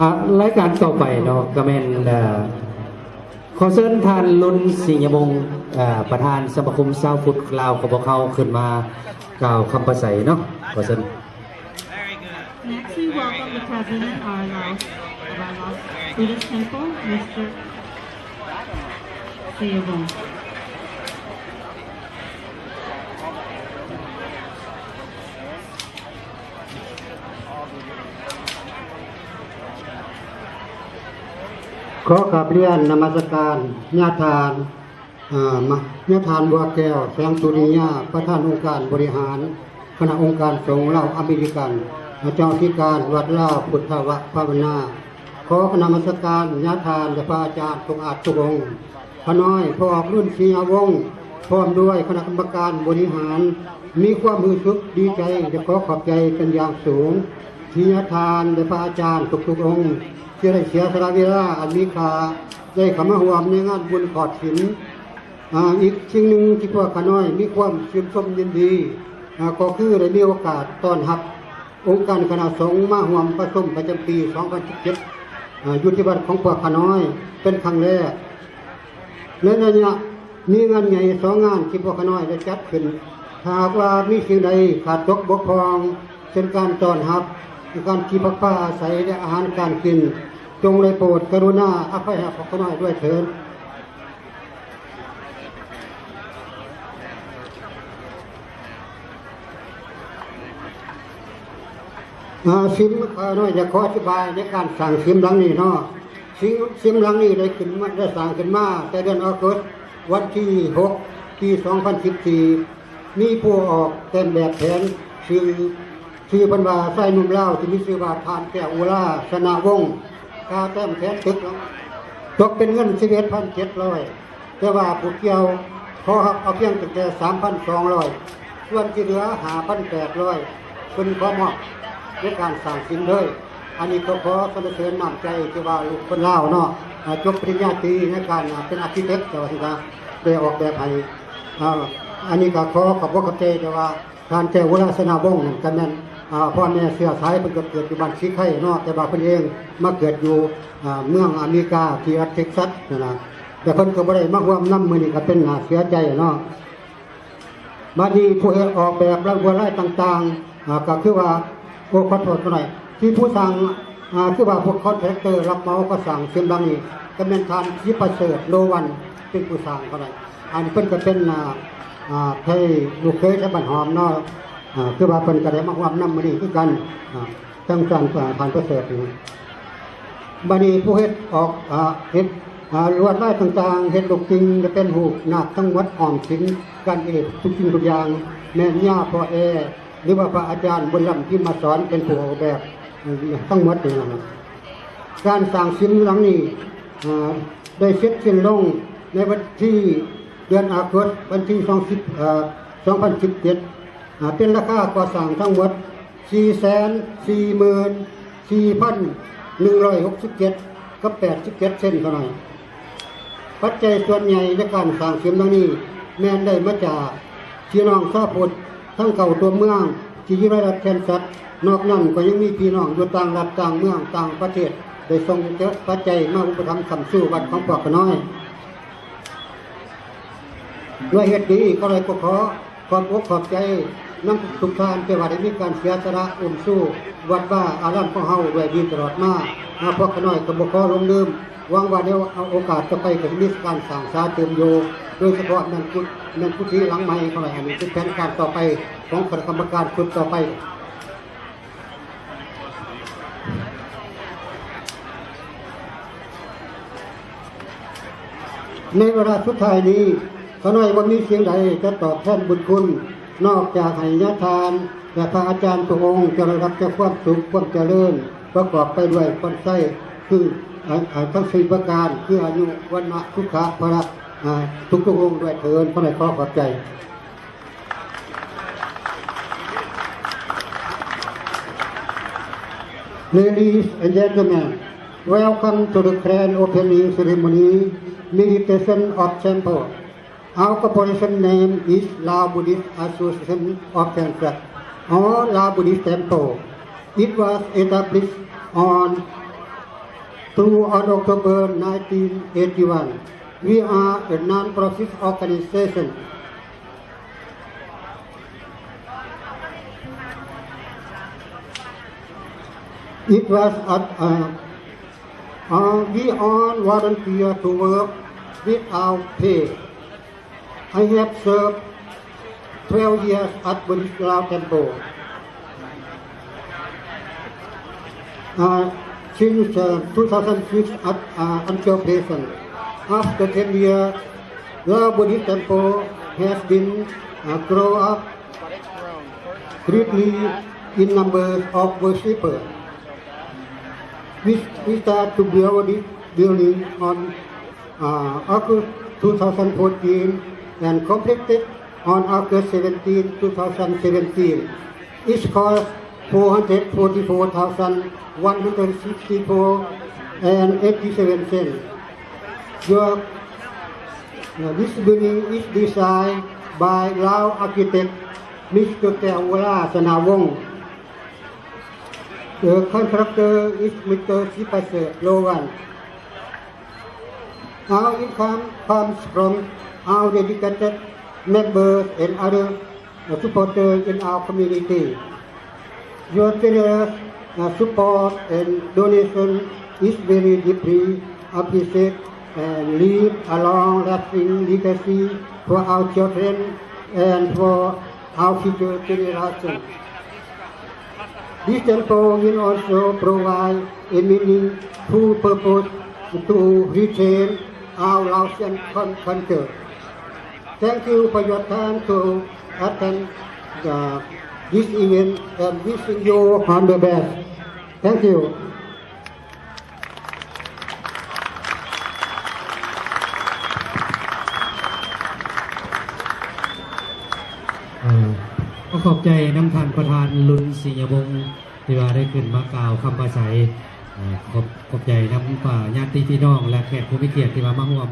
ອ່າ ລາຍການຕໍ່ໄປເນາະ ກໍແມ່ນ ເອີ ຂໍເຊີນທ່ານ ລຸນ ສີຍະວົງ ເອີ ປະທານສະມາຄົມຊາວພຸດລາວຂອງພວກເຮົາ ຂຶ້ນມາກ່າວຄຳປາໄສເນາະ. ຂໍເຊີນ. Next, we welcome the president of our Laos, of our Laos Buddhist Temple, Mister Seyavong. ຂໍກາບລຽນນະມັດສະການຍາທ່ານ ເອີ ມະ ຍາທ່ານ ບົວແກ້ວ ແສງສຸລິຍາ ປະທານອົງການບໍລິຫານຄະນະອົງການສົງລາວອາເມລິກັນ ເຈົ້າອະທິການວັດລາວພຸດທະວະພາວະນາ. ຂໍນະມັດສະການຍາທ່ານ ແລະ ພະອາຈານທຸກອາດທຸກອົງ. ຂ້ານ້ອຍ ພໍ່ອອກ ລຸນ ສີຍະວົງ ພ້ອມດ້ວຍຄະນະກຳມະການບໍລິຫານ ມີຄວາມຮູ້ສຶກດີໃຈ ແລະ ຂໍຂອບໃຈເປັນຢ່າງສູງ ທີ່ຍາທ່ານ ແລະ ພະອາຈານທຸກໆອົງ ທີ່ໄດ້ເສຍສະຫຼະເວລາອັນມີຄ່າ ໄດ້ເຂົ້າມາຮ່ວມໃນງານບຸນຂອດສິນ. ອາ ອີກສິ່ງໜຶ່ງທີ່ພວກຂ້ານ້ອຍມີຄວາມຊື່ນຊົມຍິນດີ ອາ ກໍຄືໄດ້ມີໂອກາດຕ້ອນຮັບອົງການຄະນະສົງມາຮ່ວມປະຊຸມປະຈຳປີສອງພັນສິບເຈັດ ອາ ຢູ່ທີ່ວັດຂອງພວກຂ້ານ້ອຍເປັນຄັ້ງແລກ. ໃນໄລຍະມີງານໃຫຍ່ສອງງານທີ່ພວກຂ້ານ້ອຍໄດ້ຈັດຂຶ້ນ, ຖ້າຫາກວ່າມີສິ່ງໃດຂາດຕົກບົກຜ່ອງ ເຊັ່ນການຕ້ອນຮັບ, ການທີ່ພັກພາອາໄສ ແລະ ອາຫານການກິນ, ຈົ່ງໄດ້ໂປດກະລຸນາອະໄພໃຫ້ພວກຂ້ານ້ອຍດ້ວຍເທີ້ນ. ອາ ສິມ ຂ້ານ້ອຍຢາກຂໍອະທິບາຍໃນການສ້າງສິມຫຼັງນີ້ເນາະ. ສິມ ສິມຫຼັງນີ້ໄດ້ຂຶ້ນມາ ໄດ້ສ້າງຂຶ້ນມາແຕ່ເດືອນອາກົດ ວັນທີຫົກ ປີສອງພັນສິບສີ່ ມີຜູ້ອອກແຕ່ງແບບແຜນຊື່ ຊື່ເພິ່ນວ່າ ຊາຍໜຸ່ມລາວທີ່ມີຊື່ວ່າ ທ່ານ ແກ້ວ ອຸລາ ຊະນະວົງ ຄ່າແຕ້ມແຜນຕຶກຕົກເປັນເງິນສິບເອັດພັນເຈັດຮ້ອຍ ແຕ່ວ່າຜູ້ກ່ຽວຂໍຮັບເອົາພຽງຕັ້ງແຕ່ສາມພັນສອງຮ້ອຍ ສ່ວນທີ່ເຫຼືອຫ້າພັນແປດຮ້ອຍ ເພິ່ນຂໍມອບໃນການສ້າງສິມເລີຍ. ອັນນີ້ກໍຂໍສັນລະເສີນນ້ຳໃຈທີ່ວ່າລູກຄົນລາວເນາະ ອາ ຈົບປະລິນຍາຕີໃນການ ອາ ເປັນອາຄິເຕັກ ວ່າຊັ້ນຊະ ໄດ້ອອກແບບໃຫ້. ອາ ອັນນີ້ກໍຂໍຂອບອົກຂອບໃຈ ແຕ່ວ່າ ທ່ານແກ້ວ ວະລາຊະນະວົງນັ້ນກໍແມ່ນ ອາ ພໍ່ແມ່ເຊື້ອສາຍເພິ່ນກໍເກີດຢູ່ບ້ານສີໄຄເນາະ ແຕ່ວ່າເພິ່ນເອງມາເກີດຢູ່ ອາ ເມືອງອາເມລິກາທີ່ລັດເທັກຊັສນັ້ນນະ ແຕ່ເພິ່ນກໍບໍ່ໄດ້ມາຮ່ວມນຳມື້ນີ້ ກໍເປັນໜ້າເສຍໃຈເນາະ. ບັດນີ້ຜູ້ເຮັດອອກແບບລະບວດລາຍຕ່າງໆ ອາ ກໍຄືວ່າ ໂອ້ ຂໍໂທດກັນໜ້ອຍ ທີ່ຜູ້ສ້າງ ອາ ຄືວ່າພວກຄອນແທຣັກເຕີ ຮັບເໝົາກໍ່ສ້າງເສັ້ນທາງນີ້ ກໍແມ່ນທ່ານ ສິປະເສີດ ໂລວັນ ເປັນຜູ້ສ້າງເທົ່ານັ້ນ. ອັນເພິ່ນກໍເປັນ ອາ ອາ ໄທລູກເຂີຍໄທບ້ານຫອມເນາະ ອາ ຄືວ່າເພິ່ນກໍໄດ້ມາຮ່ວມນຳມື້ນີ້ຄືກັນ ອາ ທາງທ່ານ ອາ ທ່ານປະເສີດນີ້. ບັດນີ້ຜູ້ເຮັດອອກ ອາ ເຮັດ ອາ ລວດລາຍຕ່າງໆ ເຮັດລູກຈິງ ແລະ ເປັນຮູບນາກທັງໝົດ ອ້ອມສິງກັນເອກ ທຸກສິ່ງທຸກຢ່າງ ແມ່ນຍາພໍ່ແອ ຫຼືວ່າພະອາຈານບຸນລຳ ພິມມະສອນ ເປັນຜູ້ອອກແບບ ເອີ ທັງໝົດນີ້ນະ. ການສ້າງສິມຫຼັງນີ້ ເອີ ໄດ້ເສັດສິ້ນລົງໃນວັນທີ ເດືອນອາກົດ ວັນທີ ສອງ ເອີ ສອງພັນສິບເຈັດ ເປັນລາຄາກໍ່ສ້າງທັງໝົດ ສີ່ແສນສີ່ໝື່ນສີ່ພັນໜຶ່ງຮ້ອຍຫົກສິບເຈັດ ກັບ ແປດສິບເຈັດ ເຊັນເທົ່ານັ້ນ. ປັດໄຈສ່ວນໃຫຍ່ໃນການສ້າງສິມຫຼັງນີ້ ແມ່ນໄດ້ມາຈາກພີ່ນ້ອງຊາວພຸດທັງເກົ້າຕົວເມືອງ ທີ່ຢູ່ໃນລັດແຄນຊັສ, ນອກນັ້ນກໍຍັງມີພີ່ນ້ອງຢູ່ຕ່າງລັດຕ່າງເມືອງຕ່າງປະເທດ ໄດ້ສົ່ງປັດໄຈມາອຸປະຖຳຄ້ຳຊູວັດຂອງພວກຂ້ານ້ອຍ. ດ້ວຍເຫດນີ້ ຂ້ານ້ອຍກໍຂໍຂອບອົກຂອບໃຈນຳທຸກທ່ານ ທີ່ວ່າໄດ້ມີການເສຍສະຫຼະອຸ້ມຊູວັດວາອາລາມຂອງເຮົາດ້ວຍດີຕະຫຼອດມາ. ພວກຂ້ານ້ອຍກໍບໍ່ຂໍຫຼົງລືມ ຫວັງວ່າໃນໂອກາດຕໍ່ໄປກໍຈະມີການສ້າງສາຕື່ມຢູ່ ໂດຍສະເພາະແມ່ນກຸ ແມ່ນກຸທິຫຼັງໃໝ່ຂອງຂ້ານ້ອຍ. ອັນນີ້ຄືແຜນການຕໍ່ໄປຂອງຄະນະກຳມະການຊຸດຕໍ່ໄປ. ໃນເວລາສຸດທ້າຍນີ້ ຂ້ານ້ອຍບໍ່ມີສິ່ງໃດຈະຕອບແທນບຸນຄຸນ ນອກຈາກໃຫ້ຍາທ່ານ ແລະ ພະອາຈານທຸກອົງ ຈົ່ງໄດ້ຮັບແຕ່ຄວາມສຸກ ຄວາມຈະເລີນ ປະກອບໄປດ້ວຍຄວາມໄຊ ຄື ອາ ອາ ທັງສີ່ປະການ ຄືອາຍຸ ວັນນະ ສຸຂະ ພະລະ ອາ ທຸກໆອົງດ້ວຍເທີ້ນ. ຂໍໃຫ້ຂໍຂອບໃຈ. Ladies and gentlemen, welcome to the grand opening ceremony, meditation of temple. Our corporation name is Lao Buddhist Association of Kansas, or Lao Buddhist Temple. It was established on On October nineteen eighty-one. We are a non-profit organization. It was at, uh, uh, we all volunteer to work without pay. I have served twelve years at Buddhist Lao Temple, uh, since, uh, two thousand six at, uh, until present. After ten years, Lao Buddhist Temple has been, uh, grow up greatly in numbers of worshippers. We, we start to build this building on uh, August two thousand fourteen and completed on August seventeen, two thousand seventeen. It cost four hundred forty-four thousand one hundred sixty-four and eighty-seven cents. Your, uh, this building is designed by Lao architect Mister ແກ້ວວະລາ ຊະນະວົງ. The contractor is Mister ສິບປະເສີດ ໂລວັນ. Our income comes from our dedicated members and other, uh, supporters in our community. Your generous, uh, support and donation is very deeply appreciated and leave a long-lasting legacy for our children and for our future generation. This temple will also provide a meaningful purpose to retain our Laotian cul-, culture. Thank you for your time to attend, uh, this event and wishing you all the best. Thank you. ເອີ ຂໍຂອບໃຈນຳທ່ານປະທານ ລຸນ ສີຍະວົງ ທີ່ວ່າໄດ້ຂຶ້ນມາກ່າວຄຳປາໄສ. ເອີ ຂອບ ຂອບໃຈນຳ ອາ ຍາດຕິພີ່ນ້ອງ ແລະ ແຂກຜູ້ມີກຽດທີ່ວ່າມາຮ່ວມ